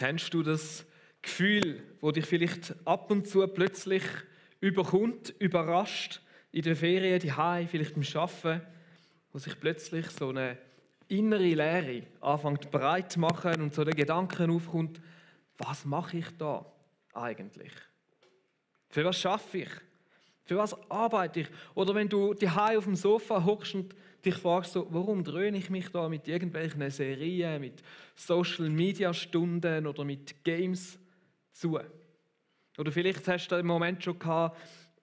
Kennst du das Gefühl, wo dich vielleicht ab und zu plötzlich überkommt, überrascht, in den Ferien, daheim, vielleicht beim Arbeiten, wo sich plötzlich so eine innere Leere anfängt breit zu machen und so der Gedanke aufkommt, was mache ich da eigentlich? Für was schaffe ich? Für was arbeite ich? Oder wenn du daheim auf dem Sofa hockst und dich fragst, so, warum dröhne ich mich da mit irgendwelchen Serien, mit Social-Media-Stunden oder mit Games zu? Oder vielleicht hast du einen Moment schon gehabt,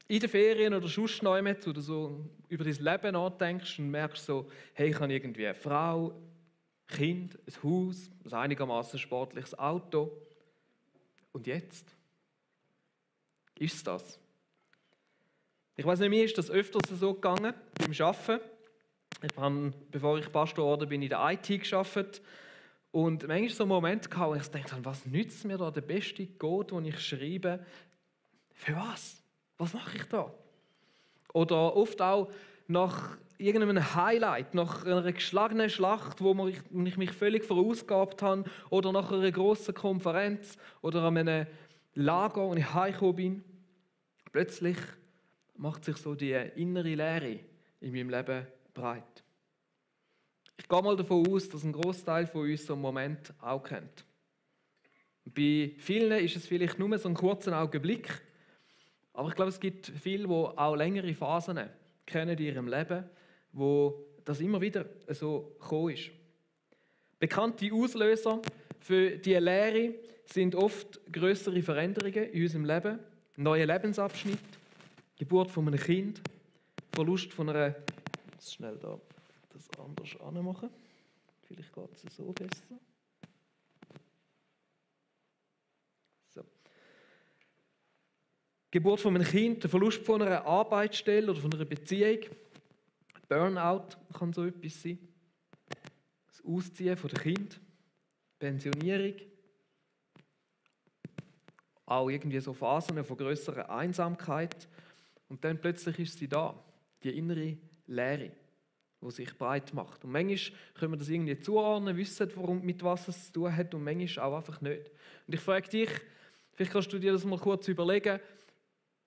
in den Ferien oder sonst noch wo du so über dein Leben nachdenkst und merkst so, hey, ich habe irgendwie eine Frau, ein Kind, ein Haus, ein einigermaßen sportliches Auto. Und jetzt? Ist das? Ich weiss nicht, mir ist das öfters so gegangen beim Arbeiten. Bevor ich Pastor wurde, bin ich in der IT gearbeitet. Und manchmal so einen Moment gehabt, wo ich dachte, was nützt mir da der beste Code, den ich schreibe? Für was? Was mache ich da? Oder oft auch nach irgendeinem Highlight, nach einer geschlagenen Schlacht, wo ich mich völlig verausgabt habe, oder nach einer grossen Konferenz oder an einem Lager, wo ich heimgekommen bin. Plötzlich macht sich so die innere Leere in meinem Leben breit. Ich gehe mal davon aus, dass ein Großteil von uns so einen Moment auch kennt. Bei vielen ist es vielleicht nur so ein kurzer Augenblick, aber ich glaube, es gibt viele, die auch längere Phasen kennen in ihrem Leben, wo das immer wieder so gekommen ist. Bekannte Auslöser für diese Leere sind oft grössere Veränderungen in unserem Leben, neue Lebensabschnitte, Geburt von einem Kind, Verlust von einer... Ich muss schnell das anders anmachen. Vielleicht geht es so besser. So. Geburt von einem Kind, der Verlust von einer Arbeitsstelle oder von einer Beziehung. Burnout kann so etwas sein. Das Ausziehen von dem Kind. Pensionierung. Auch irgendwie so Phasen von grösserer Einsamkeit. Und dann plötzlich ist sie da, die innere Leere, die sich breit macht. Und manchmal können wir das irgendwie zuordnen, wissen, mit was es zu tun hat, und manchmal auch einfach nicht. Und ich frage dich, vielleicht kannst du dir das mal kurz überlegen,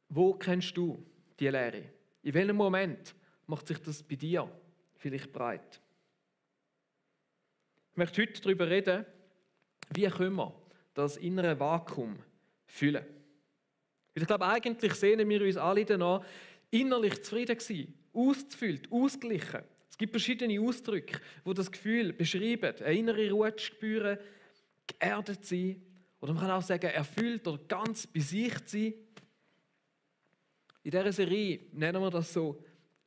wo kennst du die Leere? In welchem Moment macht sich das bei dir vielleicht breit? Ich möchte heute darüber reden, wie können wir das innere Vakuum füllen. Ich glaube, eigentlich sehnen wir uns alle danach, innerlich zufrieden zu sein, ausgefüllt, ausgeglichen. Es gibt verschiedene Ausdrücke, die das Gefühl beschreiben, eine innere Ruhe zu spüren, geerdet zu sein, oder man kann auch sagen, erfüllt oder ganz bei sich zu sein. In dieser Serie nennen wir das so,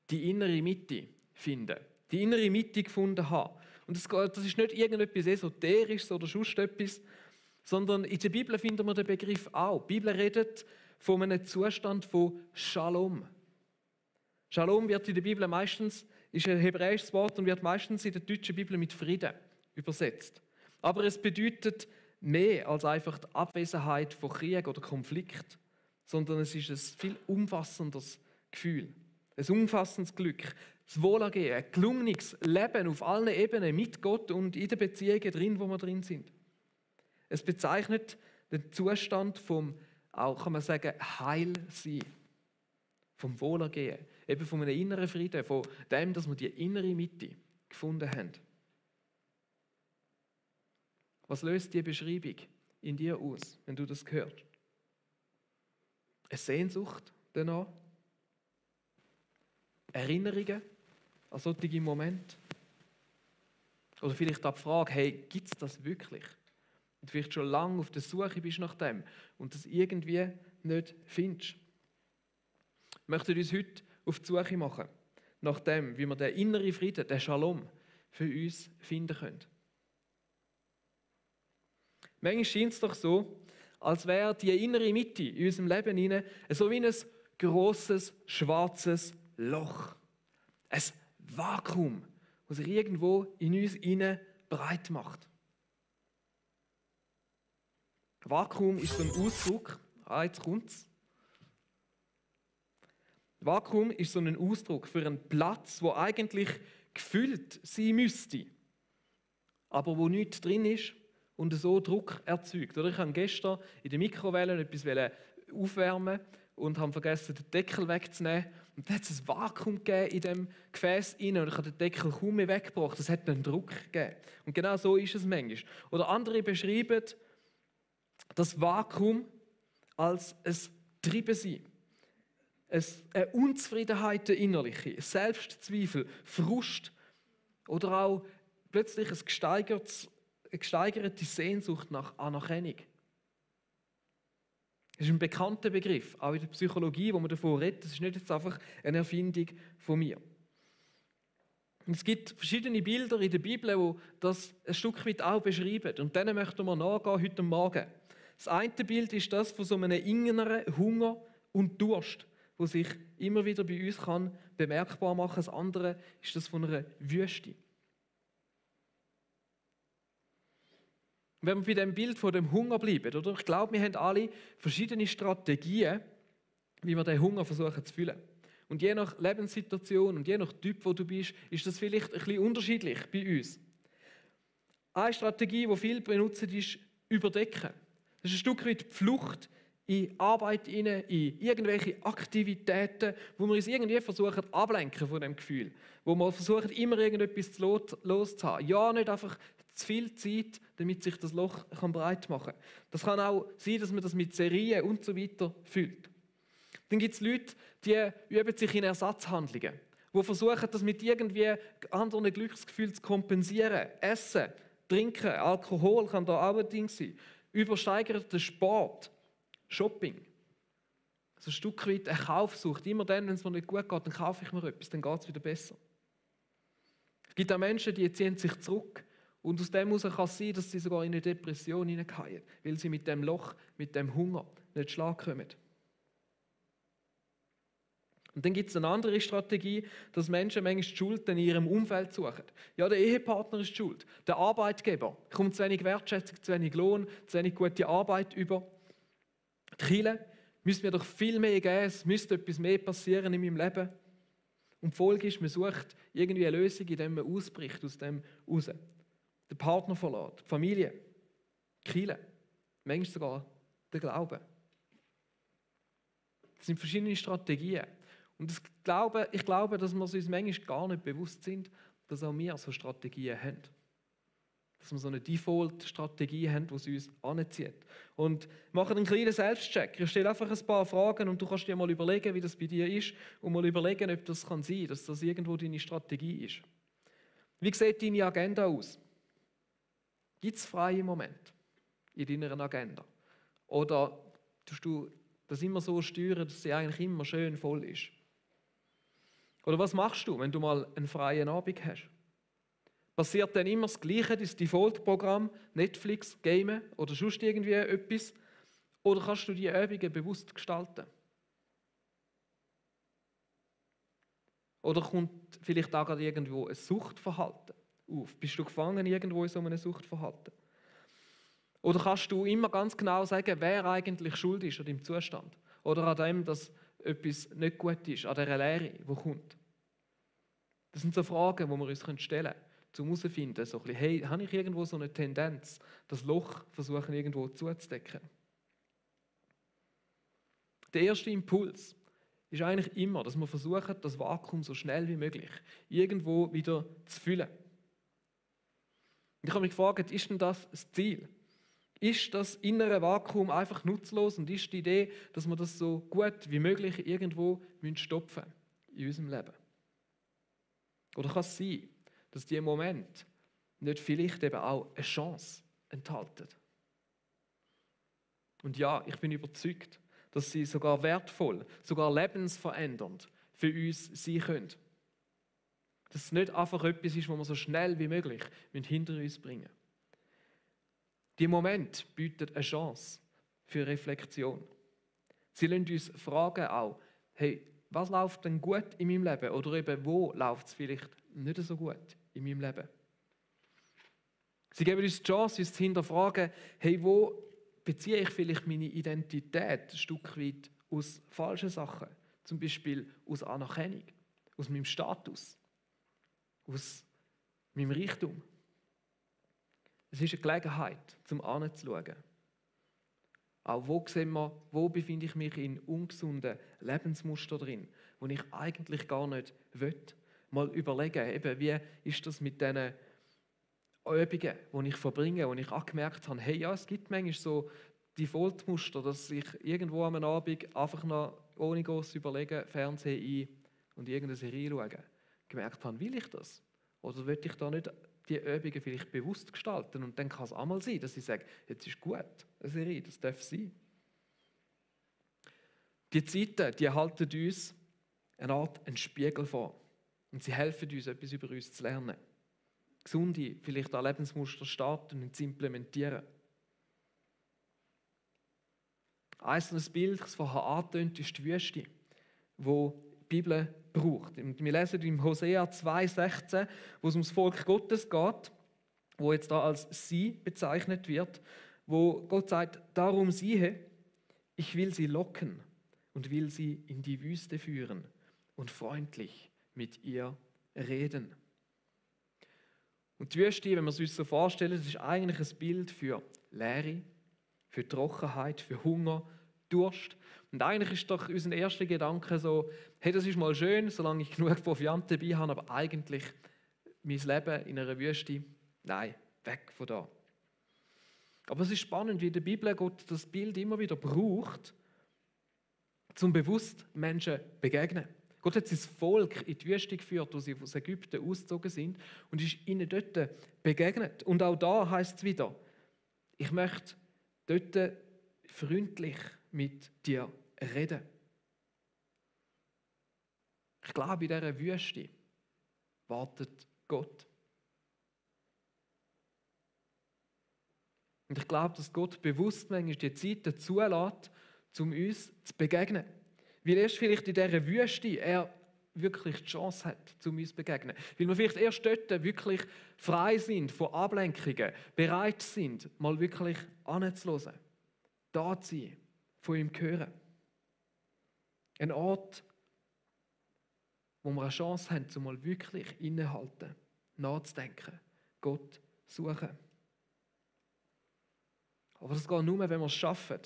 die innere Mitte finden. Die innere Mitte gefunden haben. Und das ist nicht irgendetwas Esoterisches oder sonst etwas, sondern in der Bibel finden wir den Begriff auch. Die Bibel redet von einem Zustand von Shalom. Shalom wird in der Bibel meistens, ist ein hebräisches Wort und wird meistens in der deutschen Bibel mit Frieden übersetzt. Aber es bedeutet mehr als einfach die Abwesenheit von Krieg oder Konflikt, sondern es ist ein viel umfassendes Gefühl, ein umfassendes Glück, das Wohlergehen, ein gelungenes Leben auf allen Ebenen mit Gott und in den Beziehungen drin, wo wir drin sind. Es bezeichnet den Zustand vom, auch kann man sagen, Heilsein, vom Wohlergehen, eben von einem inneren Frieden, von dem, dass wir die innere Mitte gefunden haben. Was löst die Beschreibung in dir aus, wenn du das hörst? Eine Sehnsucht danach? Erinnerungen an solche Momente? Oder vielleicht auch die Frage, hey, gibt es das wirklich? Und vielleicht schon lange auf der Suche bist nach dem und das irgendwie nicht findest. Wir möchten uns heute auf die Suche machen, nach dem, wie wir den inneren Frieden, den Shalom, für uns finden können. Manchmal scheint es doch so, als wäre die innere Mitte in unserem Leben hinein so wie ein grosses, schwarzes Loch. Ein Vakuum, das sich irgendwo in uns hinein breit macht. Vakuum ist so ein Ausdruck, jetzt kommt's. Vakuum ist so ein Ausdruck für einen Platz, wo eigentlich gefüllt sein müsste, aber wo nichts drin ist und so Druck erzeugt. Oder ich habe gestern in der Mikrowelle etwas aufwärmen und habe vergessen, den Deckel wegzunehmen. Und dann hat es ein Vakuum gegeben in dem Gefäß rein und ich habe den Deckel kaum mehr weggebracht. Das hat einen Druck gegeben. Und genau so ist es manchmal. Oder andere beschreiben das Vakuum als ein Treibensein. Eine Unzufriedenheit innerliche, Selbstzweifel, Frust oder auch plötzlich eine gesteigerte Sehnsucht nach Anerkennung. Das ist ein bekannter Begriff, auch in der Psychologie, wo man davon redet. Das ist nicht jetzt einfach eine Erfindung von mir. Und es gibt verschiedene Bilder in der Bibel, die das ein Stück weit auch beschreiben. Und denen möchten wir nachgehen heute Morgen. Das eine Bild ist das von so einem inneren Hunger und Durst, wo sich immer wieder bei uns bemerkbar machen kann. Das andere ist das von einer Wüste. Wenn wir bei dem Bild von dem Hunger bleiben, oder? Ich glaube, wir haben alle verschiedene Strategien, wie wir den Hunger versuchen zu füllen. Und je nach Lebenssituation und je nach Typ, wo du bist, ist das vielleicht ein bisschen unterschiedlich bei uns. Eine Strategie, die viele benutzen, ist Überdecken. Das ist ein Stück weit die Flucht in Arbeit hinein, in irgendwelche Aktivitäten, wo wir uns irgendwie versuchen ablenken von dem Gefühl. Wo wir versuchen, immer irgendetwas loszuhaben. Ja, nicht einfach zu viel Zeit, damit sich das Loch breit machen kann. Das kann auch sein, dass man das mit Serien und so weiter füllt. Dann gibt es Leute, die üben sich in Ersatzhandlungen, die versuchen, das mit irgendwie anderen Glücksgefühlen zu kompensieren. Essen, Trinken, Alkohol kann da auch ein Ding sein. Übersteigerter Sport, Shopping. Also ein Stück weit eine Kaufsucht. Immer dann, wenn es mir nicht gut geht, dann kaufe ich mir etwas, dann geht es wieder besser. Es gibt auch Menschen, die ziehen sich zurück. Und aus dem heraus kann es sein, dass sie sogar in eine Depression hineingehen, weil sie mit dem Loch, mit dem Hunger nicht Schlag kommen. Und dann gibt es eine andere Strategie, dass Menschen manchmal die Schuld in ihrem Umfeld suchen. Ja, der Ehepartner ist schuld, der Arbeitgeber kommt zu wenig Wertschätzung, zu wenig Lohn, zu wenig gute Arbeit über. Die Kirche müsste mir doch viel mehr geben, es müsste etwas mehr passieren in meinem Leben. Und die Folge ist, man sucht irgendwie eine Lösung, indem man ausbricht aus dem raus. Der Partner verlässt, die Familie, die Kirche, manchmal sogar der Glaube. Das sind verschiedene Strategien. Und ich glaube, dass wir uns manchmal gar nicht bewusst sind, dass auch wir so Strategien haben. Dass wir so eine Default-Strategie haben, die sie uns anzieht. Und machen einen kleinen Selbstcheck. Ich stelle einfach ein paar Fragen und du kannst dir mal überlegen, wie das bei dir ist und mal überlegen, ob das sein kann, dass das irgendwo deine Strategie ist. Wie sieht deine Agenda aus? Gibt es freie Momente in deiner Agenda? Oder tust du das immer so steuern, dass sie eigentlich immer schön voll ist? Oder was machst du, wenn du mal einen freien Abend hast? Passiert dann immer das Gleiche, das Default-Programm, Netflix, Gamen oder sonst irgendwie etwas? Oder kannst du die Übungen bewusst gestalten? Oder kommt vielleicht auch gerade irgendwo ein Suchtverhalten auf? Bist du gefangen irgendwo in so einem Suchtverhalten? Oder kannst du immer ganz genau sagen, wer eigentlich schuld ist an deinem Zustand? Oder an dem, dass etwas nicht gut ist, an dieser Lehre, die kommt? Das sind so Fragen, die wir uns stellen können, um herauszufinden, so hey, habe ich irgendwo so eine Tendenz, das Loch versuchen irgendwo zuzudecken? Der erste Impuls ist eigentlich immer, dass wir versuchen, das Vakuum so schnell wie möglich irgendwo wieder zu füllen. Und ich habe mich gefragt, ist denn das das Ziel? Ist das innere Vakuum einfach nutzlos und ist die Idee, dass wir das so gut wie möglich irgendwo stopfen müssen in unserem Leben? Oder kann es sein, dass diese Momente nicht vielleicht eben auch eine Chance enthalten? Und ja, ich bin überzeugt, dass sie sogar wertvoll, sogar lebensverändernd für uns sein können. Dass es nicht einfach etwas ist, was wir so schnell wie möglich hinter uns bringen müssen. Die Momente bieten eine Chance für Reflexion. Sie lassen uns fragen auch, hey, was läuft denn gut in meinem Leben? Oder eben, wo läuft es vielleicht nicht so gut in meinem Leben? Sie geben uns die Chance, uns zu hinterfragen, hey, wo beziehe ich vielleicht meine Identität ein Stück weit aus falschen Sachen? Zum Beispiel aus Anerkennung, aus meinem Status, aus meinem Reichtum. Es ist eine Gelegenheit, zum anzuschauen. Auch wo sehen wir, wo befinde ich mich in ungesunden Lebensmustern drin, wo ich eigentlich gar nicht will. Mal überlegen, eben, wie ist das mit diesen Übungen, die ich verbringe, wo ich auch gemerkt habe, hey, ja, es gibt manchmal so Defaultmuster, dass ich irgendwo am Abend einfach noch ohne groß überlegen Fernsehen ein und irgendeine Serie schaue. Gemerkt habe, will ich das? Oder will ich da nicht die Übungen vielleicht bewusst gestalten? Und dann kann es auch mal sein, dass ich sage, jetzt ist gut, eine Serie, das darf sein. Die Zeiten, die halten uns eine Art einen Spiegel vor. Und sie helfen uns, etwas über uns zu lernen. Gesunde, vielleicht auch Lebensmuster starten und zu implementieren. Ein Bild, das vorher angetönt ist die Wüste, wo die Bibel braucht. Wir lesen im Hosea 2,16, wo es ums Volk Gottes geht, wo jetzt da als sie bezeichnet wird, wo Gott sagt, darum siehe, ich will sie locken und will sie in die Wüste führen und freundlich mit ihr reden. Und die Wüste, wenn wir es uns so vorstellen, das ist eigentlich ein Bild für Leere, für Trockenheit, für Hunger, Durst. Und eigentlich ist doch unser erster Gedanke so, hey, das ist mal schön, solange ich genug Proviant dabei habe, aber eigentlich mein Leben in einer Wüste, nein, weg von da. Aber es ist spannend, wie in der Bibel Gott das Bild immer wieder braucht, zum bewusst Menschen begegnen. Gott hat sein Volk in die Wüste geführt, wo sie aus Ägypten ausgezogen sind und ist ihnen dort begegnet. Und auch da heißt es wieder, ich möchte dort freundlich mit dir reden. Ich glaube, in dieser Wüste wartet Gott. Und ich glaube, dass Gott bewusst manchmal die Zeit zulässt, um uns zu begegnen. Weil erst vielleicht in dieser Wüste er wirklich die Chance hat, zu uns zu begegnen. Weil wir vielleicht erst dort wirklich frei sind von Ablenkungen, bereit sind, mal wirklich anzuhören, da zu sein, von ihm zu hören. Ein Ort, wo wir eine Chance haben, um mal wirklich innehalten, nachzudenken, Gott suchen. Aber das geht nur, wenn wir es schaffen,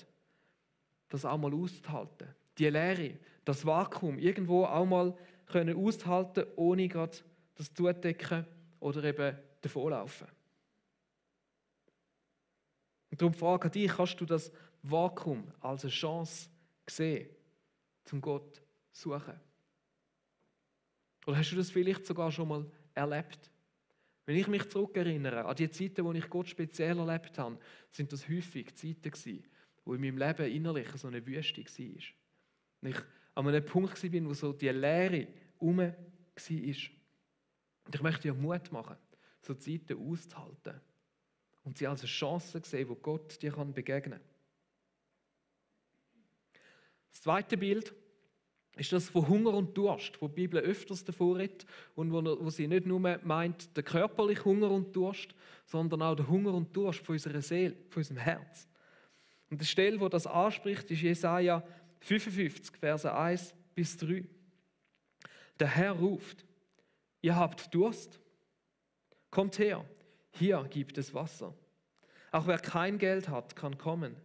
das auch mal auszuhalten. Die Leere, das Vakuum, irgendwo auch mal können aushalten, ohne gerade das zudecken oder eben davonlaufen. Und darum frage ich dich, kannst du das Vakuum als eine Chance sehen, zum Gott zu suchen? Oder hast du das vielleicht sogar schon mal erlebt? Wenn ich mich zurückerinnere an die Zeiten, wo ich Gott speziell erlebt habe, sind das häufig Zeiten gewesen, wo in meinem Leben innerlich so eine Wüste war. Und ich an einem Punkt war, wo so die Leere herum war. Und ich möchte dir Mut machen, so Zeiten auszuhalten und sie als eine Chance sehen, wo Gott dir begegnen kann. Das zweite Bild ist das von Hunger und Durst, wo die Bibel öfters davor redet und wo sie nicht nur meint, der körperliche Hunger und Durst, sondern auch der Hunger und Durst von unserer Seele, von unserem Herz. Und die Stelle, wo das anspricht, ist Jesaja 55, Verse 1 bis 3. Der Herr ruft, ihr habt Durst? Kommt her, hier gibt es Wasser. Auch wer kein Geld hat, kann kommen.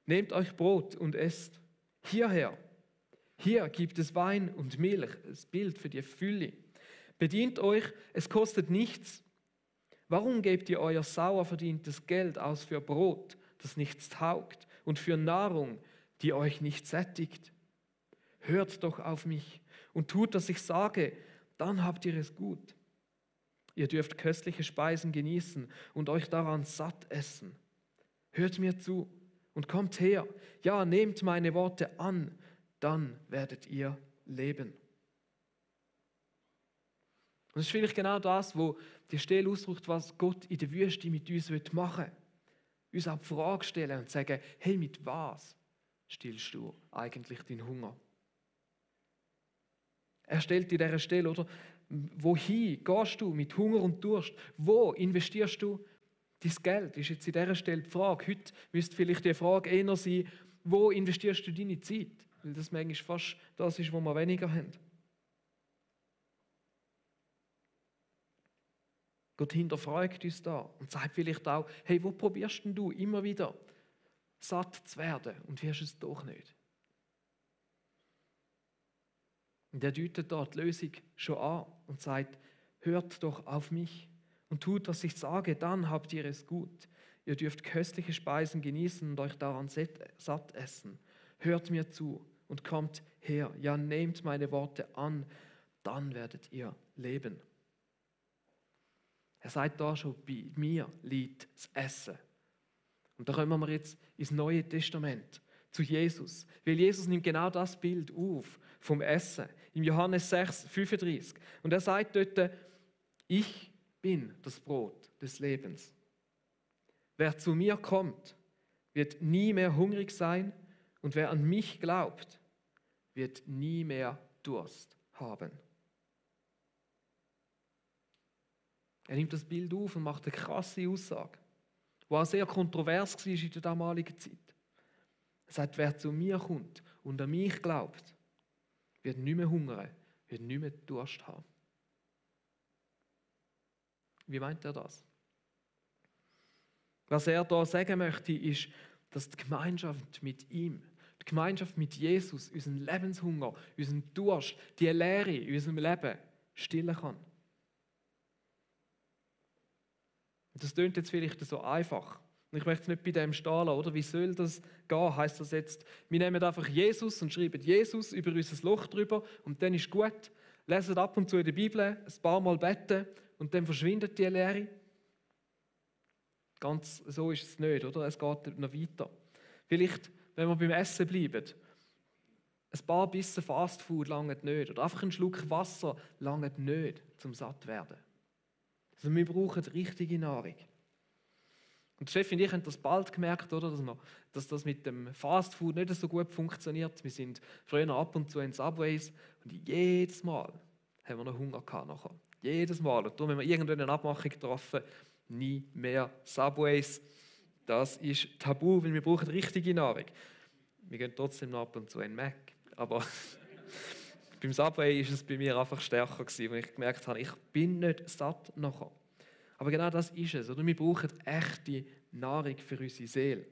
Nehmt euch Brot und esst. Hierher, hier gibt es Wein und Milch, das Bild für die Fülle. Bedient euch, es kostet nichts. Warum gebt ihr euer sauer verdientes Geld aus für Brot, das nichts taugt, und für Nahrung, die euch nicht sättigt? Hört doch auf mich und tut, was ich sage, dann habt ihr es gut. Ihr dürft köstliche Speisen genießen und euch daran satt essen. Hört mir zu und kommt her. Ja, nehmt meine Worte an, dann werdet ihr leben. Und das ist vielleicht genau das, wo die Stelle ausdrückt, was Gott in der Wüste mit uns machen will. Uns auch die Frage stellen und sagen, hey, mit was stillst du eigentlich deinen Hunger? Er stellt in dieser Stelle, oder? Wohin gehst du mit Hunger und Durst? Wo investierst du dein Geld? Ist jetzt in dieser Stelle die Frage. Heute müsste vielleicht die Frage eher sein, wo investierst du deine Zeit? Weil das manchmal fast das ist, was wir weniger haben. Gott hinterfragt uns da und sagt vielleicht auch, hey, wo probierst denn du immer wieder satt zu werden und wirst es doch nicht? Und er deutet dort die Lösung schon an und sagt, hört doch auf mich und tut, was ich sage, dann habt ihr es gut. Ihr dürft köstliche Speisen genießen und euch daran satt essen. Hört mir zu und kommt her. Ja, nehmt meine Worte an, dann werdet ihr leben. Er sagt da schon, bei mir liegt das Essen. Und da kommen wir jetzt ins Neue Testament, zu Jesus. Weil Jesus nimmt genau das Bild auf vom Essen. Im Johannes 6, 35. Und er sagt dort, ich bin das Brot des Lebens. Wer zu mir kommt, wird nie mehr hungrig sein und wer an mich glaubt, wird nie mehr Durst haben. Er nimmt das Bild auf und macht eine krasse Aussage, die auch sehr kontrovers war in der damaligen Zeit. Er sagt, wer zu mir kommt und an mich glaubt, wird nicht mehr hungern, wird nicht mehr Durst haben. Wie meint er das? Was er da sagen möchte, ist, dass die Gemeinschaft mit ihm, die Gemeinschaft mit Jesus, unseren Lebenshunger, unseren Durst, die Leere in unserem Leben stillen kann. Das klingt jetzt vielleicht so einfach. Und ich möchte es nicht bei dem stehen lassen, oder? Wie soll das gehen? Heißt das jetzt, wir nehmen einfach Jesus und schreiben Jesus über unser Loch drüber und dann ist gut. Lesen ab und zu in der Bibel, ein paar Mal beten und dann verschwindet die Leere. Ganz so ist es nicht, oder? Es geht noch weiter. Vielleicht, wenn wir beim Essen bleiben, ein paar Bissen Fastfood langen nicht. Oder einfach ein Schluck Wasser langen nicht, zum satt zu werden. Also wir brauchen richtige Nahrung. Und Steffi und ich haben das bald gemerkt, oder, dass das mit dem Fastfood nicht so gut funktioniert. Wir sind früher ab und zu in Subways und jedes Mal haben wir noch Hunger gehabt nachher. Jedes Mal. Und darum haben wir irgendwann eine Abmachung getroffen, nie mehr Subways. Das ist tabu, weil wir brauchen richtige Nahrung. Wir gehen trotzdem noch ab und zu in Mac. Aber beim Subway ist es bei mir einfach stärker gewesen, weil ich gemerkt habe, ich bin nicht satt nachher. Aber genau das ist es. Oder? Wir brauchen echte Nahrung für unsere Seele.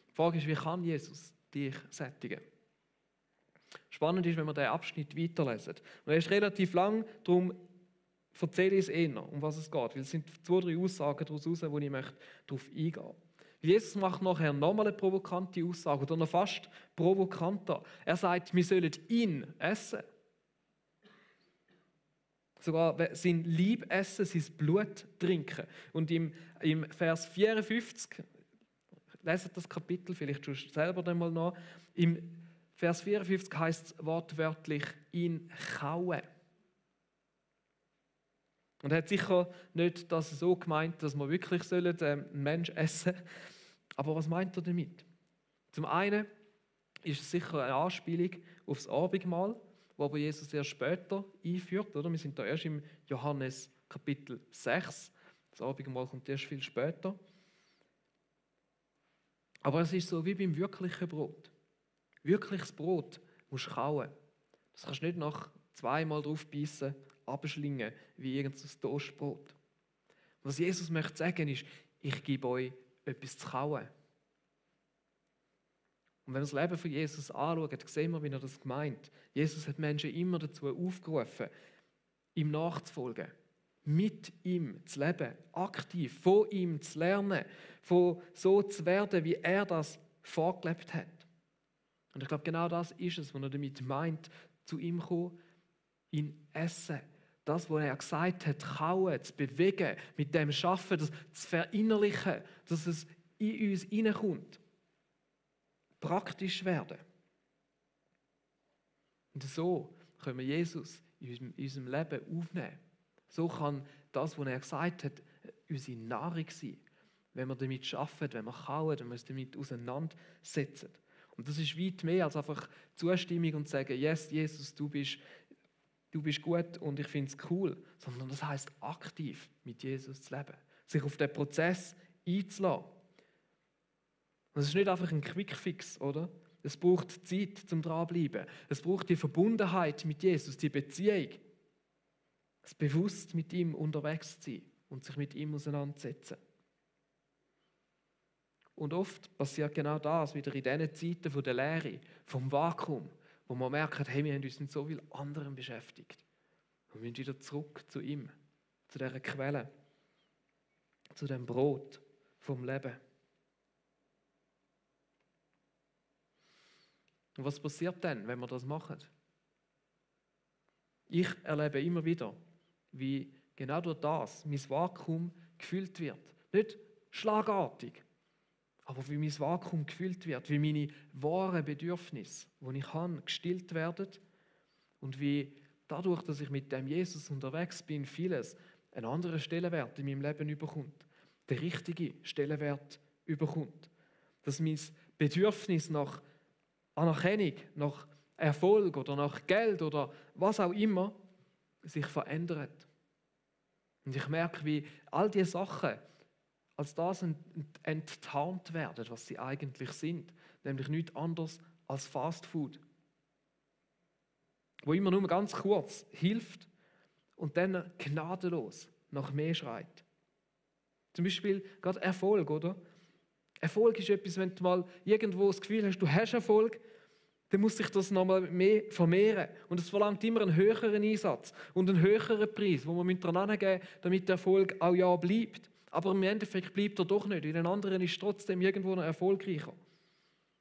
Die Frage ist, wie kann Jesus dich sättigen? Spannend ist, wenn wir diesen Abschnitt weiterlesen. Und er ist relativ lang, darum erzähle ich es eher, um was es geht. Weil es sind 2, 3 Aussagen daraus, wo ich darauf eingehen möchte. Jesus macht nachher nochmal eine provokante Aussage, oder noch fast provokanter. Er sagt, wir sollen ihn essen. Sogar sein Leib essen, sein Blut trinken. Und im Vers 54, leset das Kapitel, vielleicht schaust du selber dann mal nach, im Vers 54 heißt es wortwörtlich, ihn kauen. Und er hat sicher nicht das so gemeint, dass wir wirklich einen Mensch essen sollen. Aber was meint er damit? Zum einen ist es sicher eine Anspielung auf das Abendmahl, wo aber Jesus erst später einführt. Oder? Wir sind da erst im Johannes Kapitel 6. Das Abendmahl kommt erst viel später. Aber es ist so wie beim wirklichen Brot. Wirkliches Brot musst du kauen. Das kannst du nicht nach 2-mal drauf beißen, abschlingen, wie irgendein Toastbrot. Was Jesus möchte sagen ist, ich gebe euch etwas zu kauen. Und wenn wir das Leben von Jesus anschauen, sehen wir, wie er das gemeint. Jesus hat Menschen immer dazu aufgerufen, ihm nachzufolgen, mit ihm zu leben, aktiv von ihm zu lernen, von so zu werden, wie er das vorgelebt hat. Und ich glaube, genau das ist es, was er damit meint, zu ihm kommen, ihn essen. Das, was er gesagt hat, kauen, zu bewegen, mit dem Schaffen, das zu verinnerlichen, dass es in uns hineinkommt. Praktisch werden. Und so können wir Jesus in unserem Leben aufnehmen. So kann das, was er gesagt hat, unsere Nahrung sein. Wenn wir damit arbeiten, wenn wir kauen, wenn wir uns damit auseinandersetzen. Und das ist weit mehr als einfach Zustimmung und sagen, yes, Jesus, du bist gut und ich finde es cool. Sondern das heisst, aktiv mit Jesus zu leben. Sich auf den Prozess einzulassen. Und es ist nicht einfach ein Quickfix, oder? Es braucht Zeit zum Dranbleiben. Es braucht die Verbundenheit mit Jesus, die Beziehung. Es bewusst mit ihm unterwegs zu sein. und sich mit ihm auseinandersetzen. Und oft passiert genau das wieder in diesen Zeiten der Leere, vom Vakuum, wo man merkt, hey, wir haben uns mit so viel anderem beschäftigt. Wir müssen wieder zurück zu ihm, zu dieser Quelle, zu dem Brot vom Leben. Und was passiert dann, wenn wir das machen? Ich erlebe immer wieder, wie genau durch das mein Vakuum gefüllt wird. Nicht schlagartig, aber wie mein Vakuum gefüllt wird, wie meine wahren Bedürfnisse, die ich habe, gestillt werden und wie dadurch, dass ich mit dem Jesus unterwegs bin, vieles einen anderen Stellenwert in meinem Leben überkommt, der richtige Stellenwert überkommt. Dass mein Bedürfnis nach Anerkennung, nach Erfolg oder nach Geld oder was auch immer sich verändert. Und ich merke, wie all diese Sachen als das enttarnt werden, was sie eigentlich sind, nämlich nichts anderes als Fast Food, wo immer nur ganz kurz hilft und dann gnadenlos nach mehr schreit. Zum Beispiel gerade Erfolg, oder? Erfolg ist etwas, wenn du mal irgendwo das Gefühl hast, du hast Erfolg, dann muss sich das nochmal mehr vermehren. Und es verlangt immer einen höheren Einsatz und einen höheren Preis, den wir dran angeben müssen, damit der Erfolg auch ja bleibt. Aber im Endeffekt bleibt er doch nicht. In den anderen ist trotzdem irgendwo noch erfolgreicher.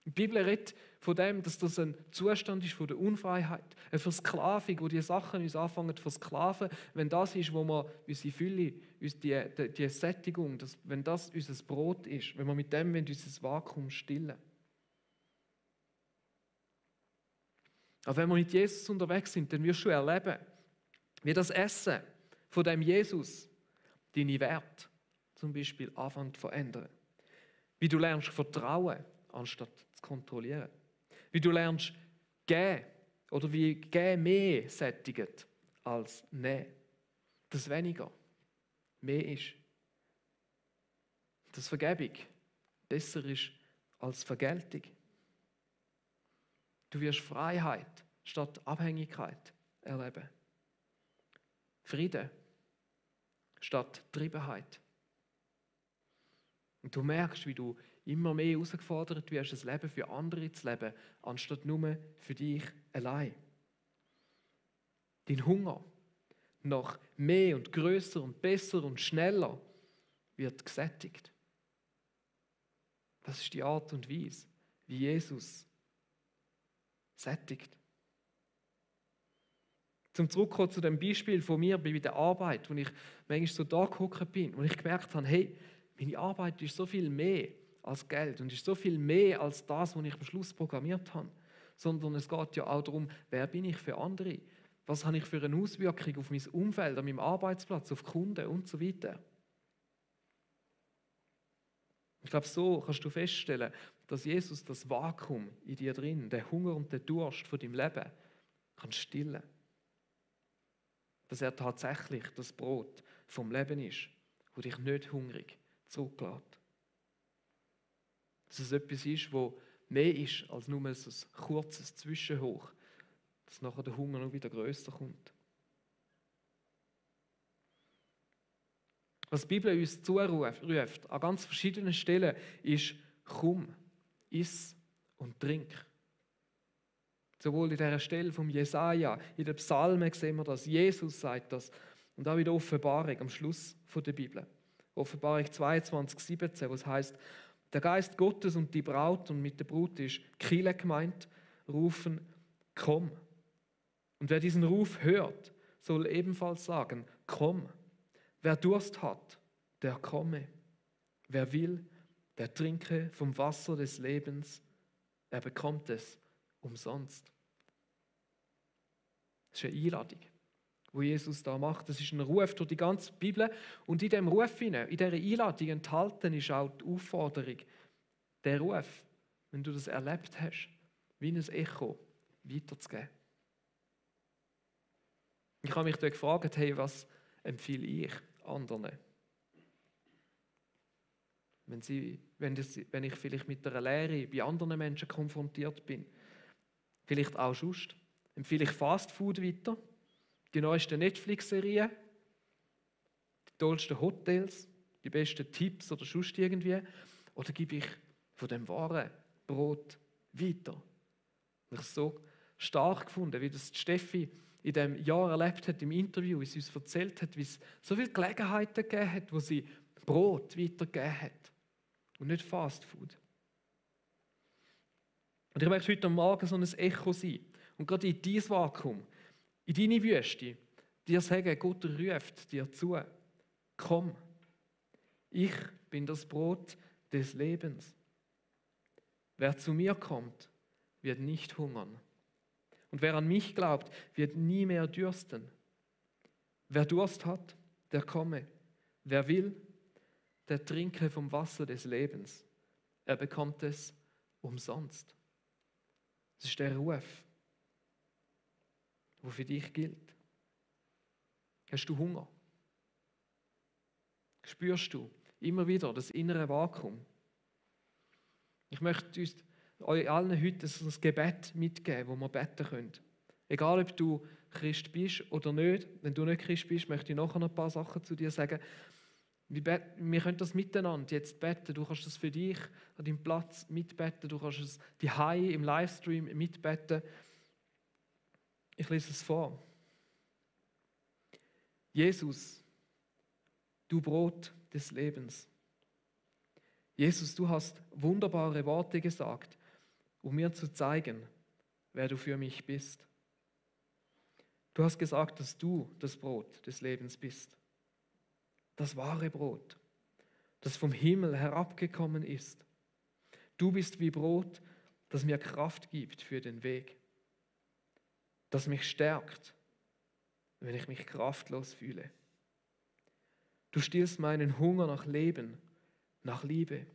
Die Bibel redet von dem, dass das ein Zustand ist von der Unfreiheit, eine Versklavung, wo die Sachen uns anfangen zu versklaven, wenn das ist, wo wir unsere Fülle, die Sättigung, wenn das unser Brot ist, wenn wir mit dem unser Vakuum stillen. Aber wenn wir mit Jesus unterwegs sind, dann wirst du erleben, wie das Essen von dem Jesus deine Werte zum Beispiel anfängt zu verändern. Wie du lernst vertrauen, anstatt zu kontrollieren. Wie du lernst geben oder wie geben mehr sättigt als nehmen. Dass weniger mehr ist. Dass Vergebung besser ist als Vergeltung. Du wirst Freiheit statt Abhängigkeit erleben. Frieden statt Triebenheit. Und du merkst, wie du immer mehr herausgefordert wirst, das Leben für andere zu leben, anstatt nur für dich allein. Dein Hunger nach mehr und grösser und besser und schneller wird gesättigt. Das ist die Art und Weise, wie Jesus sättigt. Zum Zurückkommen zu dem Beispiel von mir bei der Arbeit, wo ich manchmal so da gehockt bin und ich gemerkt habe, hey, meine Arbeit ist so viel mehr als Geld und ist so viel mehr als das, was ich am Schluss programmiert habe. Sondern es geht ja auch darum, wer bin ich für andere? Was habe ich für eine Auswirkung auf mein Umfeld, an meinem Arbeitsplatz, auf Kunden und so weiter. Ich glaube, so kannst du feststellen, dass Jesus das Vakuum in dir drin, den Hunger und den Durst von deinem Leben, kann stillen. Dass er tatsächlich das Brot vom Leben ist, wo dich nicht hungrig zurücklässt. Dass es etwas ist, wo mehr ist als nur ein kurzes Zwischenhoch, dass nachher der Hunger noch wieder grösser kommt. Was die Bibel uns zuruft, an ganz verschiedenen Stellen, ist: komm, iss und trink. Sowohl in dieser Stelle vom Jesaja, in den Psalmen sehen wir das, Jesus sagt das, und auch in der Offenbarung am Schluss der Bibel. Offenbarung 22, 17, wo es heißt: Der Geist Gottes und die Braut, und mit der Brut ist Chile gemeint, rufen: Komm. Und wer diesen Ruf hört, soll ebenfalls sagen: Komm. Wer Durst hat, der komme. Wer will, der trinke vom Wasser des Lebens. Er bekommt es umsonst. Das ist eine Einladung, die Jesus da macht. Das ist ein Ruf durch die ganze Bibel. Und in diesem Ruf, in dieser Einladung enthalten ist auch die Aufforderung, der Ruf, wenn du das erlebt hast, wie ein Echo weiterzugeben. Ich habe mich da gefragt, hey, was empfehle ich anderen? Wenn ich vielleicht mit einer Lehre bei anderen Menschen konfrontiert bin, vielleicht auch sonst, empfehle ich Fast Food weiter, die neuesten Netflix-Serien, tollsten Hotels, die besten Tipps oder sonst irgendwie? Oder gebe ich von dem wahren Brot weiter? Ich habe es so stark gefunden, wie das Steffi in diesem Jahr erlebt hat im Interview, wie sie uns erzählt hat, wie es so viele Gelegenheiten gegeben hat, wo sie Brot weitergegeben hat und nicht Fast Food. Und ich möchte heute Morgen so ein Echo sein und gerade in dieses Vakuum, in deine Wüste, dir sagen, Gott ruft dir zu, komm, ich bin das Brot des Lebens. Wer zu mir kommt, wird nicht hungern. Und wer an mich glaubt, wird nie mehr dürsten. Wer Durst hat, der komme. Wer will, der trinke vom Wasser des Lebens. Er bekommt es umsonst. Das ist der Ruf, der für dich gilt. Hast du Hunger? Spürst du immer wieder das innere Vakuum? Ich möchte euch allen heute ein Gebet mitgeben, das wir beten können. Egal, ob du Christ bist oder nicht. Wenn du nicht Christ bist, möchte ich nachher noch ein paar Sachen zu dir sagen. Wir können das miteinander jetzt beten. Du kannst das für dich an deinem Platz mitbeten. Du kannst es daheim im Livestream mitbeten. Ich lese es vor. Jesus, du Brot des Lebens. Jesus, du hast wunderbare Worte gesagt, um mir zu zeigen, wer du für mich bist. Du hast gesagt, dass du das Brot des Lebens bist. Das wahre Brot, das vom Himmel herabgekommen ist. Du bist wie Brot, das mir Kraft gibt für den Weg, das mich stärkt, wenn ich mich kraftlos fühle. Du stillst meinen Hunger nach Leben, nach Liebe.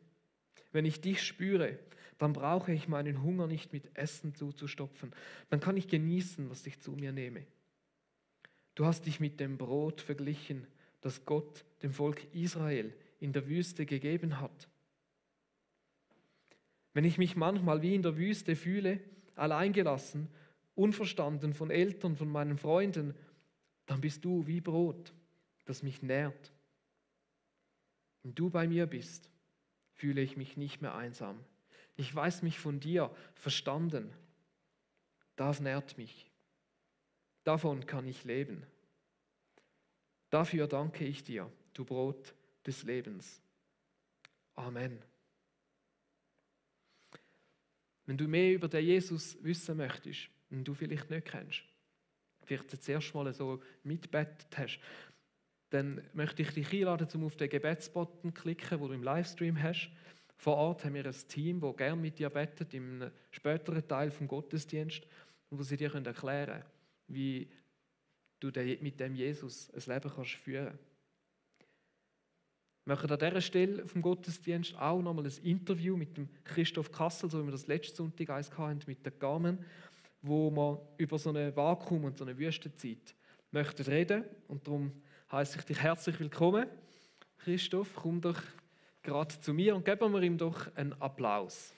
Wenn ich dich spüre, dann brauche ich meinen Hunger nicht mit Essen zuzustopfen. Dann kann ich genießen, was ich zu mir nehme. Du hast dich mit dem Brot verglichen, das Gott dem Volk Israel in der Wüste gegeben hat. Wenn ich mich manchmal wie in der Wüste fühle, alleingelassen, unverstanden von Eltern, von meinen Freunden, dann bist du wie Brot, das mich nährt. Wenn du bei mir bist, fühle ich mich nicht mehr einsam. Ich weiß mich von dir verstanden. Das nährt mich. Davon kann ich leben. Dafür danke ich dir, du Brot des Lebens. Amen. Wenn du mehr über den Jesus wissen möchtest, den du vielleicht nicht kennst, vielleicht das erste Mal so mitgebetet hast, dann möchte ich dich einladen, um auf den Gebetsbutton zu klicken, den du im Livestream hast. Vor Ort haben wir ein Team, das gerne mit dir betet, im späteren Teil des Gottesdienstes, und wo sie dir erklären können, wie du mit dem Jesus ein Leben kannst führen. Wir machen an dieser Stelle vom Gottesdienst auch nochmal ein Interview mit dem Christoph Kassel, so wie wir das letzten Sonntag hatten mit der Carmen, wo wir über so ein Vakuum und so eine Wüstenzeit möchten reden. Und darum heiße ich dich herzlich willkommen. Christoph, komm doch gerade zu mir und geben wir ihm doch einen Applaus.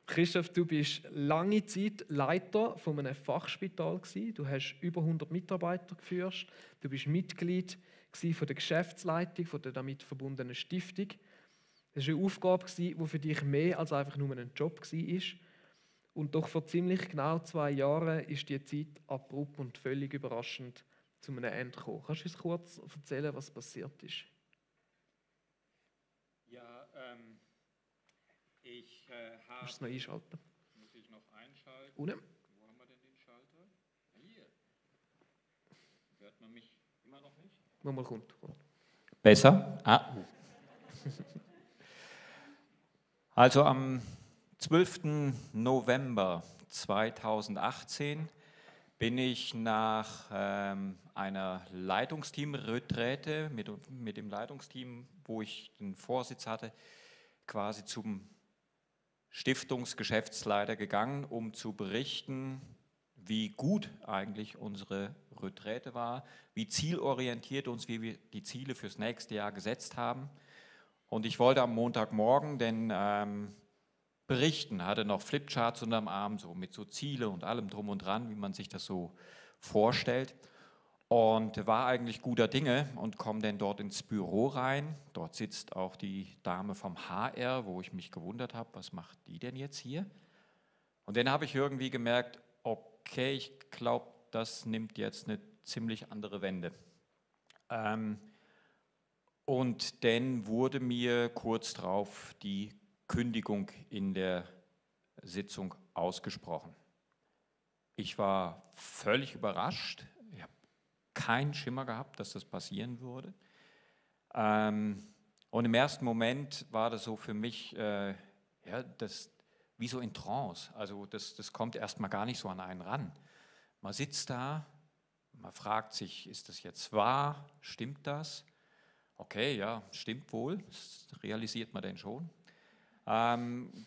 Christoph, du bist lange Zeit Leiter von einem Fachspital gewesen. Du hast über 100 Mitarbeiter geführt. Du bist Mitglied von der Geschäftsleitung von der damit verbundenen Stiftung. Das war eine Aufgabe, die für dich mehr als einfach nur ein Job war. Und doch vor ziemlich genau 2 Jahren ist die Zeit abrupt und völlig überraschend zu einem Ende gekommen. Kannst du uns kurz erzählen, was passiert ist? Ja, ich habe... Musst du es noch einschalten? Muss ich noch einschalten? Ohne. Wo haben wir denn den Schalter? Hier. Hört man mich immer noch nicht? Wo mal kommt. Besser? Also am 12. November 2018 bin ich nach einer Leitungsteam-Retraitte mit dem Leitungsteam, wo ich den Vorsitz hatte, quasi zum Stiftungsgeschäftsleiter gegangen, um zu berichten, wie gut eigentlich unsere Retraite war, wie zielorientiert wie wir die Ziele fürs nächste Jahr gesetzt haben. Und ich wollte am Montagmorgen den berichten, hatte noch Flipcharts unterm Arm, so mit so Ziele und allem drum und dran, wie man sich das so vorstellt. Und war eigentlich guter Dinge und komme dann dort ins Büro rein. Dort sitzt auch die Dame vom HR, wo ich mich gewundert habe, was macht die denn jetzt hier? Und dann habe ich irgendwie gemerkt, okay, ich glaube, das nimmt jetzt eine ziemlich andere Wende. Und dann wurde mir kurz darauf die Kündigung in der Sitzung ausgesprochen. Ich war völlig überrascht. Ich habe keinen Schimmer gehabt, dass das passieren würde. Und im ersten Moment war das so für mich wie so in Trance. Also das kommt erstmal gar nicht so an einen ran. Man sitzt da, man fragt sich, ist das jetzt wahr? Stimmt das? Okay, ja, stimmt wohl. Das realisiert man denn schon.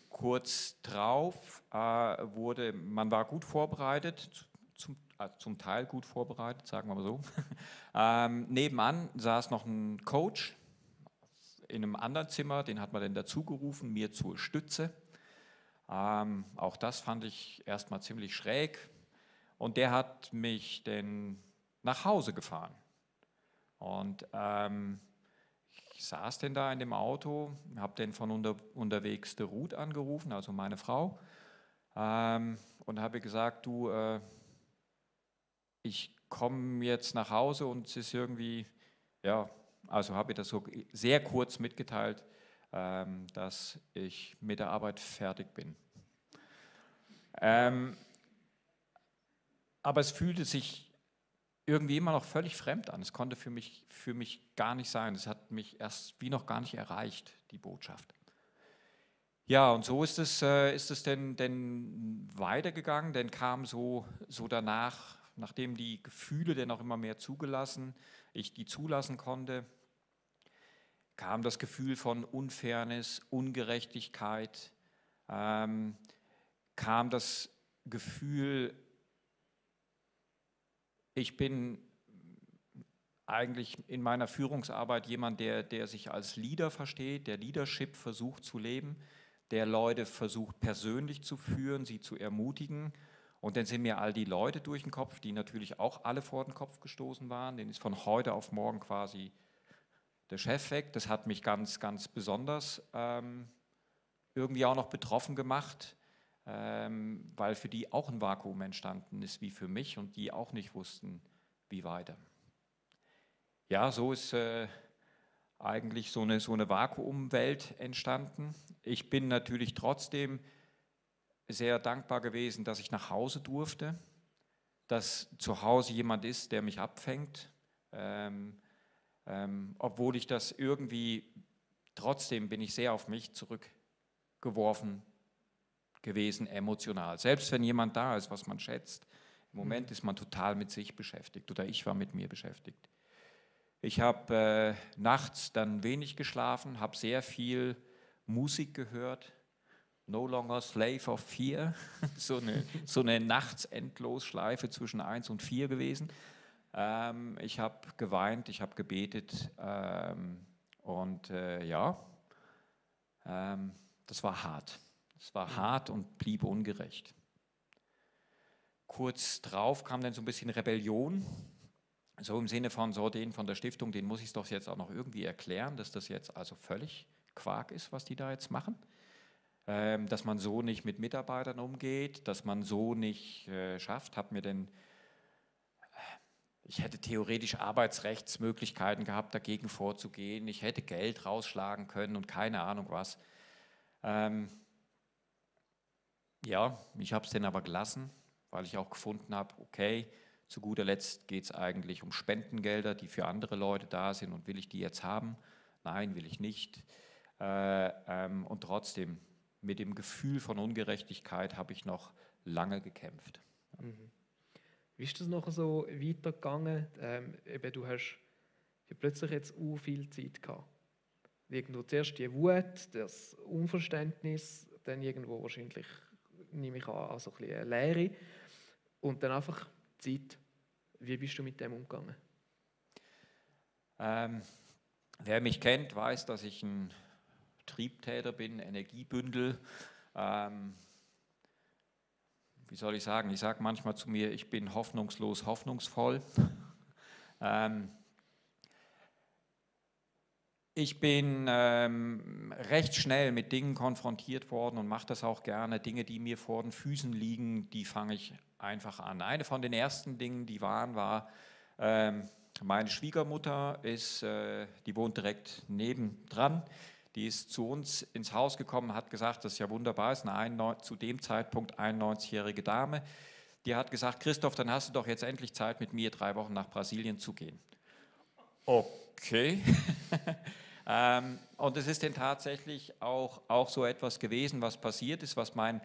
Kurz drauf man war gut vorbereitet, zum Teil gut vorbereitet, sagen wir mal so. Nebenan saß noch ein Coach in einem anderen Zimmer, den hat man dann dazu gerufen, mir zur Stütze. Auch das fand ich erstmal ziemlich schräg. Und der hat mich dann nach Hause gefahren. Und ich saß denn da in dem Auto, habe dann von unterwegs der Ruth angerufen, also meine Frau, und habe gesagt, du, ich komme jetzt nach Hause und es ist irgendwie, ja, also habe ich das so sehr kurz mitgeteilt, dass ich mit der Arbeit fertig bin. Aber es fühlte sich irgendwie immer noch völlig fremd an. Es konnte für mich gar nicht sein. Es hat mich erst wie noch gar nicht erreicht, die Botschaft. Ja, und so ist es denn weitergegangen. Dann kam so danach, nachdem die Gefühle dann auch immer mehr ich die zulassen konnte, kam das Gefühl von Unfairness, Ungerechtigkeit, kam das Gefühl, ich bin eigentlich in meiner Führungsarbeit jemand, der sich als Leader versteht, der Leadership versucht zu leben, der Leute versucht persönlich zu führen, sie zu ermutigen. Und dann sind mir all die Leute durch den Kopf, die natürlich auch alle vor den Kopf gestoßen waren. Denen ist von heute auf morgen quasi der Chef weg. Das hat mich ganz, ganz besonders irgendwie auch noch betroffen gemacht, weil für die auch ein Vakuum entstanden ist wie für mich und die auch nicht wussten, wie weiter. Ja, so ist eigentlich so eine Vakuumwelt entstanden. Ich bin natürlich trotzdem sehr dankbar gewesen, dass ich nach Hause durfte, dass zu Hause jemand ist, der mich abfängt, obwohl ich das irgendwie, trotzdem bin ich sehr auf mich zurückgeworfen gewesen, emotional. Selbst wenn jemand da ist, was man schätzt, im Moment ist man total mit sich beschäftigt oder ich war mit mir beschäftigt. Ich habe nachts dann wenig geschlafen, habe sehr viel Musik gehört, No Longer Slave of Fear, so eine Nachts-Endlos-Schleife zwischen 1 und 4 gewesen. Ich habe geweint, ich habe gebetet das war hart. Es war hart und blieb ungerecht. Kurz drauf kam dann so ein bisschen Rebellion, so im Sinne von den von der Stiftung, denen muss ich es doch jetzt auch noch irgendwie erklären, dass das jetzt also völlig Quark ist, was die da jetzt machen. Dass man so nicht mit Mitarbeitern umgeht, dass man so nicht schafft, ich hätte theoretisch Arbeitsrechtsmöglichkeiten gehabt, dagegen vorzugehen, ich hätte Geld rausschlagen können und keine Ahnung was. Ich habe es dann aber gelassen, weil ich auch gefunden habe, okay, zu guter Letzt geht es eigentlich um Spendengelder, die für andere Leute da sind und will ich die jetzt haben? Nein, will ich nicht. Und trotzdem, mit dem Gefühl von Ungerechtigkeit habe ich noch lange gekämpft. Mhm. Wie ist das noch so weitergegangen? Du hast ja plötzlich jetzt viel Zeit gehabt. Irgendwo zuerst die Wut, das Unverständnis, dann irgendwo wahrscheinlich, nehme ich an, also ein bisschen eine Leere und dann einfach Zeit. Wie bist du mit dem umgegangen? Wer mich kennt, weiß, dass ich ein Triebtäter bin, Energiebündel. Wie soll ich sagen? Ich sage manchmal zu mir, ich bin hoffnungslos hoffnungsvoll. Ich bin recht schnell mit Dingen konfrontiert worden und mache das auch gerne. Dinge, die mir vor den Füßen liegen, die fange ich einfach an. Eine von den ersten Dingen, die war, meine Schwiegermutter die wohnt direkt nebendran. Die ist zu uns ins Haus gekommen, hat gesagt, das ist ja wunderbar, ist eine zu dem Zeitpunkt 91-jährige Dame. Die hat gesagt, Christoph, dann hast du doch jetzt endlich Zeit, mit mir 3 Wochen nach Brasilien zu gehen. Okay. Und es ist denn tatsächlich auch so etwas gewesen, was passiert ist, was mein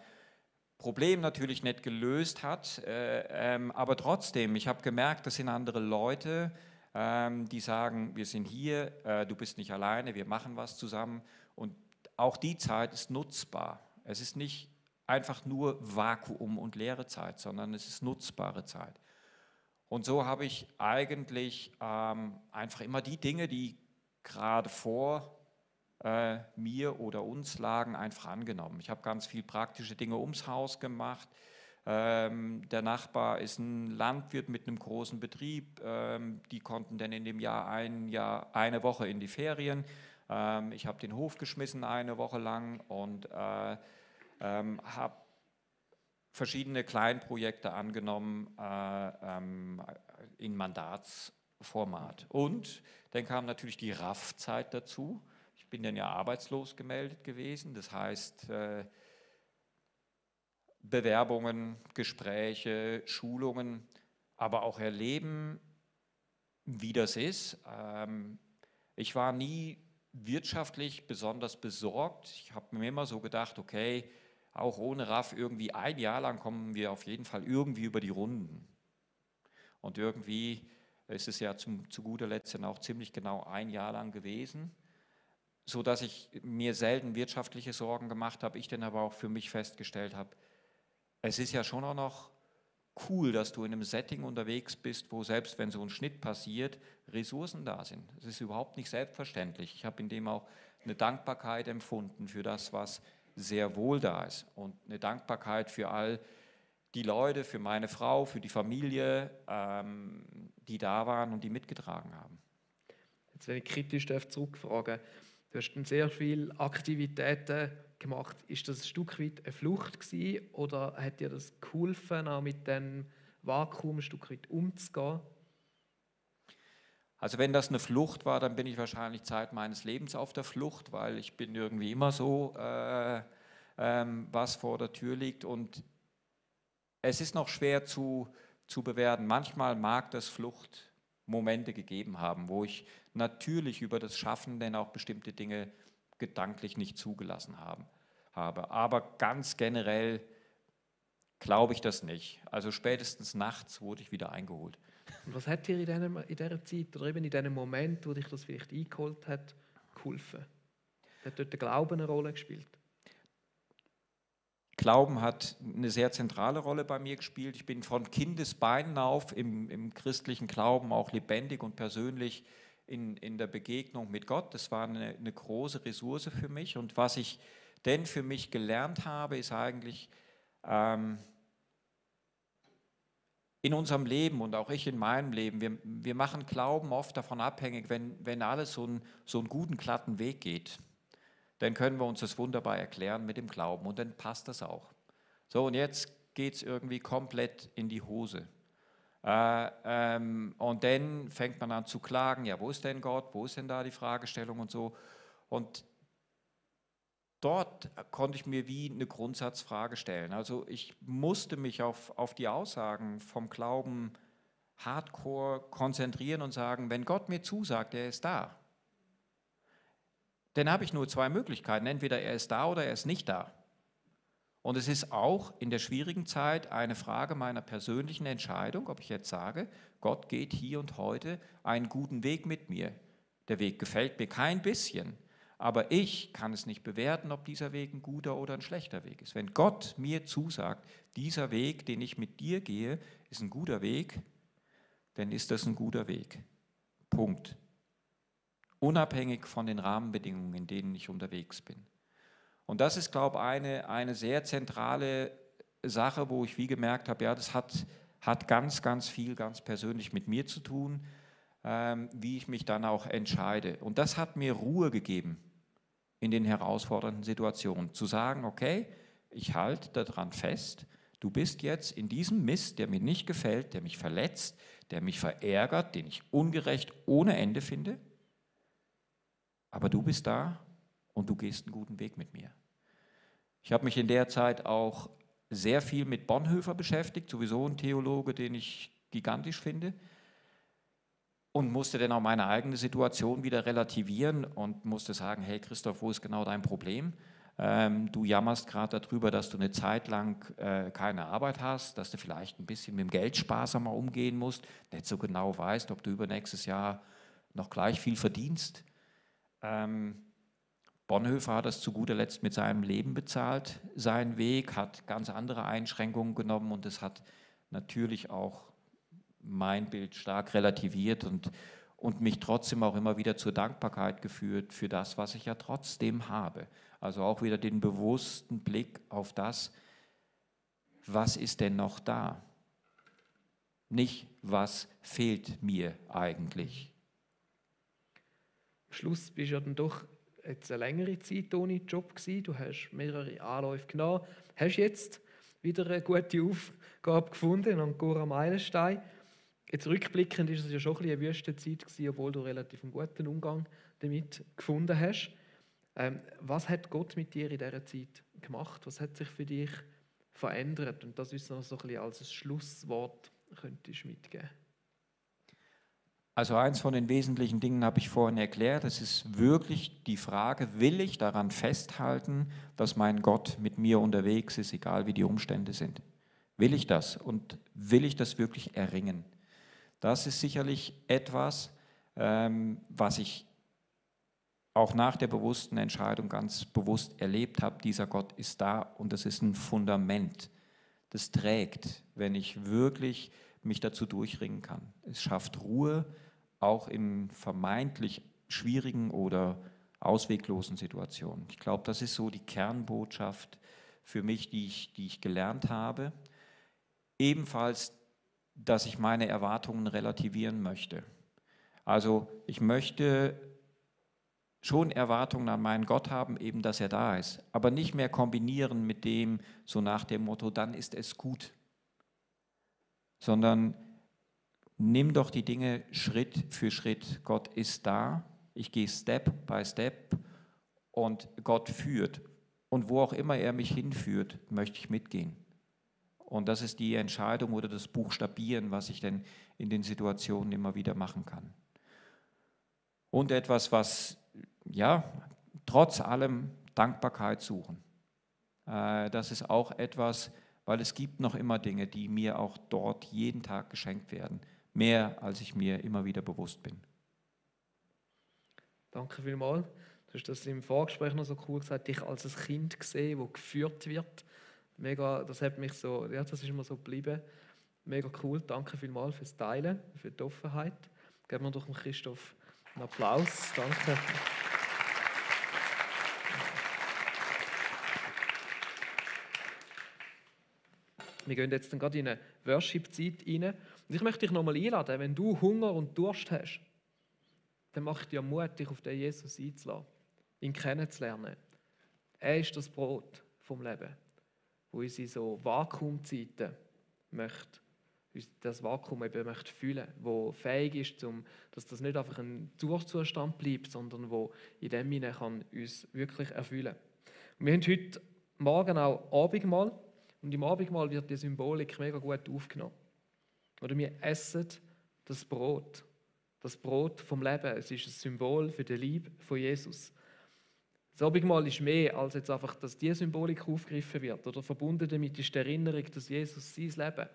Problem natürlich nicht gelöst hat, aber trotzdem, ich habe gemerkt, das sind andere Leute, die sagen, wir sind hier, du bist nicht alleine, wir machen was zusammen und auch die Zeit ist nutzbar. Es ist nicht einfach nur Vakuum und leere Zeit, sondern es ist nutzbare Zeit. Und so habe ich eigentlich einfach immer die Dinge, die gerade vor mir oder uns lagen, einfach angenommen. Ich habe ganz viel praktische Dinge ums Haus gemacht. Der Nachbar ist ein Landwirt mit einem großen Betrieb. Die konnten dann in dem Jahr eine Woche in die Ferien. Ich habe den Hof geschmissen eine Woche lang und habe verschiedene Kleinprojekte angenommen in Mandatsformat. Und dann kam natürlich die RAF-Zeit dazu. Ich bin dann ja arbeitslos gemeldet gewesen, das heißt Bewerbungen, Gespräche, Schulungen, aber auch erleben, wie das ist. Ich war nie wirtschaftlich besonders besorgt. Ich habe mir immer so gedacht, okay, auch ohne RAF irgendwie ein Jahr lang kommen wir auf jeden Fall irgendwie über die Runden. Und irgendwie ist es ja zu guter Letzt dann auch ziemlich genau ein Jahr lang gewesen, sodass ich mir selten wirtschaftliche Sorgen gemacht habe, ich dann aber auch für mich festgestellt habe, es ist ja schon auch noch cool, dass du in einem Setting unterwegs bist, wo selbst wenn so ein Schnitt passiert, Ressourcen da sind. Das ist überhaupt nicht selbstverständlich. Ich habe in dem auch eine Dankbarkeit empfunden für das, was sehr wohl da ist und eine Dankbarkeit für all die Leute, für meine Frau, für die Familie, die da waren und die mitgetragen haben. Jetzt, wenn ich kritisch zurückfragen darf, du hast dann sehr viele Aktivitäten gemacht. Ist das ein Stück weit eine Flucht gewesen, oder hat dir das geholfen, auch mit dem Vakuum ein Stück weit umzugehen? Also wenn das eine Flucht war, dann bin ich wahrscheinlich Zeit meines Lebens auf der Flucht, weil ich bin irgendwie immer so, was vor der Tür liegt. Und es ist noch schwer zu bewerten. Manchmal mag das Fluchtmomente gegeben haben, wo ich natürlich über das Schaffen dann auch bestimmte Dinge gedanklich nicht zugelassen habe. Aber ganz generell glaube ich das nicht. Also spätestens nachts wurde ich wieder eingeholt. Und was hat dir in dieser Zeit oder eben in diesem Moment, wo dich das vielleicht eingeholt hat, geholfen? Hat dort der Glauben eine Rolle gespielt? Glauben hat eine sehr zentrale Rolle bei mir gespielt. Ich bin von Kindesbeinen auf im christlichen Glauben auch lebendig und persönlich in der Begegnung mit Gott. Das war eine große Ressource für mich. Und was ich denn für mich gelernt habe, ist eigentlich in unserem Leben und auch ich in meinem Leben, wir machen Glauben oft davon abhängig, wenn alles so einen guten, glatten Weg geht, dann können wir uns das wunderbar erklären mit dem Glauben und dann passt das auch. So, und jetzt geht es irgendwie komplett in die Hose. Und dann fängt man an zu klagen, ja, wo ist denn Gott, wo ist denn da die Fragestellung und so. Und dort konnte ich mir wie eine Grundsatzfrage stellen. Also ich musste mich auf die Aussagen vom Glauben hardcore konzentrieren und sagen, wenn Gott mir zusagt, er ist da, dann habe ich nur 2 Möglichkeiten. Entweder er ist da oder er ist nicht da. Und es ist auch in der schwierigen Zeit eine Frage meiner persönlichen Entscheidung, ob ich jetzt sage, Gott geht hier und heute einen guten Weg mit mir. Der Weg gefällt mir kein bisschen, aber ich kann es nicht bewerten, ob dieser Weg ein guter oder ein schlechter Weg ist. Wenn Gott mir zusagt, dieser Weg, den ich mit dir gehe, ist ein guter Weg, dann ist das ein guter Weg. Punkt. Unabhängig von den Rahmenbedingungen, in denen ich unterwegs bin. Und das ist, glaube ich, eine sehr zentrale Sache, wo ich wie gemerkt habe, ja, das hat ganz, ganz viel, ganz persönlich mit mir zu tun, wie ich mich dann auch entscheide. Und das hat mir Ruhe gegeben in den herausfordernden Situationen. Zu sagen, okay, ich halte daran fest, du bist jetzt in diesem Mist, der mir nicht gefällt, der mich verletzt, der mich verärgert, den ich ungerecht ohne Ende finde, aber du bist da und du gehst einen guten Weg mit mir. Ich habe mich in der Zeit auch sehr viel mit Bonhoeffer beschäftigt, sowieso ein Theologe, den ich gigantisch finde, und musste dann auch meine eigene Situation wieder relativieren und musste sagen, hey Christoph, wo ist genau dein Problem? Du jammerst gerade darüber, dass du eine Zeit lang keine Arbeit hast, dass du vielleicht ein bisschen mit dem Geld sparsamer umgehen musst, nicht so genau weißt, ob du übernächstes Jahr noch gleich viel verdienst. Bonhoeffer hat das zu guter Letzt mit seinem Leben bezahlt, seinen Weg, hat ganz andere Einschränkungen genommen und es hat natürlich auch mein Bild stark relativiert und mich trotzdem auch immer wieder zur Dankbarkeit geführt für das, was ich ja trotzdem habe. Also auch wieder den bewussten Blick auf das, was ist denn noch da? Nicht, was fehlt mir eigentlich? Am Schluss bist du ja dann doch jetzt eine längere Zeit ohne Job gewesen. Du hast mehrere Anläufe genommen. Hast jetzt wieder eine gute Aufgabe gefunden in Ancora Meilenstein. Jetzt rückblickend ist es ja schon ein bisschen eine Wüstenzeit gewesen, obwohl du relativ einen guten Umgang damit gefunden hast. Was hat Gott mit dir in dieser Zeit gemacht? Was hat sich für dich verändert? Und das ist noch so ein bisschen als ein Schlusswort könntest du mitgeben. Also eins von den wesentlichen Dingen habe ich vorhin erklärt. Es ist wirklich die Frage, will ich daran festhalten, dass mein Gott mit mir unterwegs ist, egal wie die Umstände sind? Will ich das und will ich das wirklich erringen? Das ist sicherlich etwas, was ich auch nach der bewussten Entscheidung ganz bewusst erlebt habe. Dieser Gott ist da und das ist ein Fundament. Das trägt, wenn ich wirklich mich dazu durchringen kann. Es schafft Ruhe, auch in vermeintlich schwierigen oder ausweglosen Situationen. Ich glaube, das ist so die Kernbotschaft für mich, die ich gelernt habe. Ebenfalls, dass ich meine Erwartungen relativieren möchte. Also ich möchte schon Erwartungen an meinen Gott haben, eben, dass er da ist, aber nicht mehr kombinieren mit dem, so nach dem Motto, dann ist es gut, sondern nimm doch die Dinge Schritt für Schritt. Gott ist da, ich gehe Step by Step und Gott führt. Und wo auch immer er mich hinführt, möchte ich mitgehen. Und das ist die Entscheidung oder das Buchstabieren, was ich denn in den Situationen immer wieder machen kann. Und etwas, was, ja, trotz allem Dankbarkeit suchen. Das ist auch etwas, weil es gibt noch immer Dinge, die mir auch dort jeden Tag geschenkt werden. Mehr, als ich mir immer wieder bewusst bin. Danke vielmals. Du hast das im Vorgespräch noch so cool gesagt, dich als ein Kind gesehen, das geführt wird. Mega, das hat mich so, ja, das ist immer so geblieben. Mega cool. Danke vielmals fürs Teilen, für die Offenheit. Geben wir doch dem Christoph einen Applaus. Danke. Wir gehen jetzt dann gerade in eine Worship-Zeit rein. Und ich möchte dich nochmal einladen, wenn du Hunger und Durst hast, dann mach dir Mut, dich auf den Jesus einzulassen, ihn kennenzulernen. Er ist das Brot vom Leben, wo uns in so Vakuumzeiten möchte, das Vakuum eben möchte fühlen, wo fähig ist, dass das nicht einfach ein Durchzustand bleibt, sondern wo in dem Sinne kann uns wirklich erfüllen. Und wir haben heute Morgen auch Abendmahl und im Abendmahl wird die Symbolik mega gut aufgenommen. Oder wir essen das Brot vom Leben. Es ist ein Symbol für die Liebe von Jesus. Das Abendmahl ist mehr als jetzt einfach, dass diese Symbolik aufgegriffen wird. Oder verbunden damit ist die Erinnerung, dass Jesus sein Leben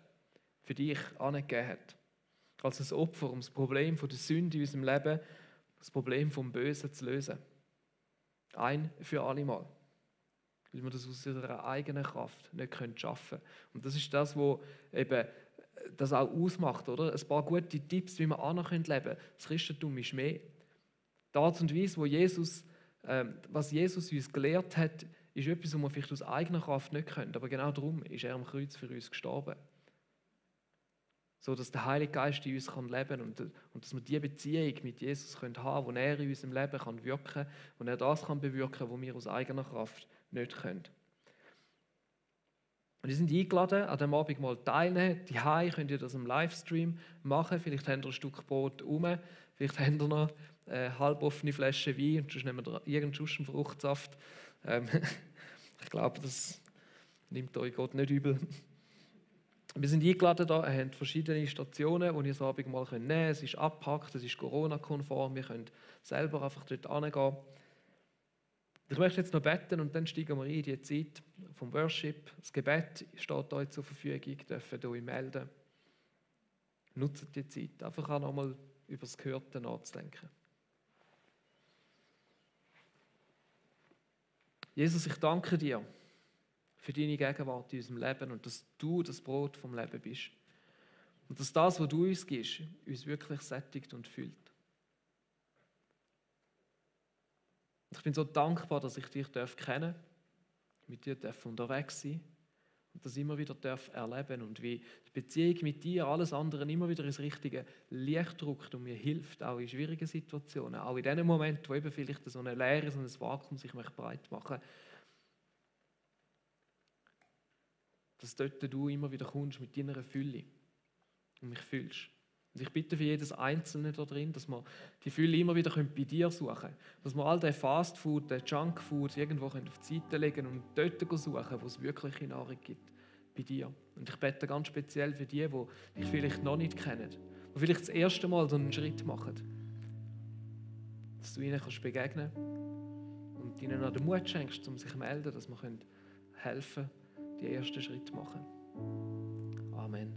für dich angegeben hat. Als ein Opfer, um das Problem der Sünde in unserem Leben, das Problem vom Bösen zu lösen. Ein für alle Mal. Weil wir das aus unserer eigenen Kraft nicht schaffen können. Und das ist das, was eben das auch ausmacht, oder? Ein paar gute Tipps, wie wir auch leben können. Das Christentum ist mehr. Die Art und Weise, was Jesus uns gelehrt hat, ist etwas, was wir vielleicht aus eigener Kraft nicht können. Aber genau darum ist er am Kreuz für uns gestorben. So dass der Heilige Geist in uns leben kann und dass wir diese Beziehung mit Jesus haben können, wo er in unserem Leben kann wirken kann und er das kann bewirken, was wir aus eigener Kraft nicht können. Und ihr seid eingeladen, an diesem Abend mal teilnehmen. Daheim könnt ihr das im Livestream machen. Vielleicht habt ihr ein Stück Brot rum, vielleicht habt ihr noch eine halboffene Flasche Wein und sonst nehmen wir irgendeinen Fruchtsaft. Ich glaube, das nimmt euch Gott nicht übel. Wir sind eingeladen da, ihr habt verschiedene Stationen, wo ihr das Abendmahl nehmen könnt. Es ist abgepackt, es ist Corona-konform, wir können selber einfach dort hingehen. Ich möchte jetzt noch beten und dann steigen wir ein in die Zeit vom Worship. Das Gebet steht euch zur Verfügung, ihr dürft euch melden. Nutzt die Zeit, einfach auch nochmal über das Gehörte nachzudenken. Jesus, ich danke dir für deine Gegenwart in unserem Leben und dass du das Brot vom Leben bist. Und dass das, was du uns gibst, uns wirklich sättigt und füllt. Ich bin so dankbar, dass ich dich kennen darf, mit dir unterwegs sein und das immer wieder erleben und wie die Beziehung mit dir alles andere immer wieder ins richtige Licht drückt und mir hilft, auch in schwierigen Situationen, auch in den Momenten, wo eben vielleicht so eine Leere, so ein Vakuum sich breit machen, dass dort du immer wieder kommst mit deiner Fülle und mich fühlst. Und ich bitte für jedes Einzelne da drin, dass wir die Fülle immer wieder bei dir suchen können. Dass wir all den Fastfood, den Junkfood irgendwo auf die Seite legen und dort suchen, wo es wirkliche Nahrung gibt, bei dir. Und ich bete ganz speziell für die dich vielleicht noch nicht kennen, die vielleicht das erste Mal so einen Schritt machen. Dass du ihnen begegnen kannst und ihnen noch den Mut schenkst, um sich zu melden, dass wir helfen können, die ersten Schritte zu machen. Amen.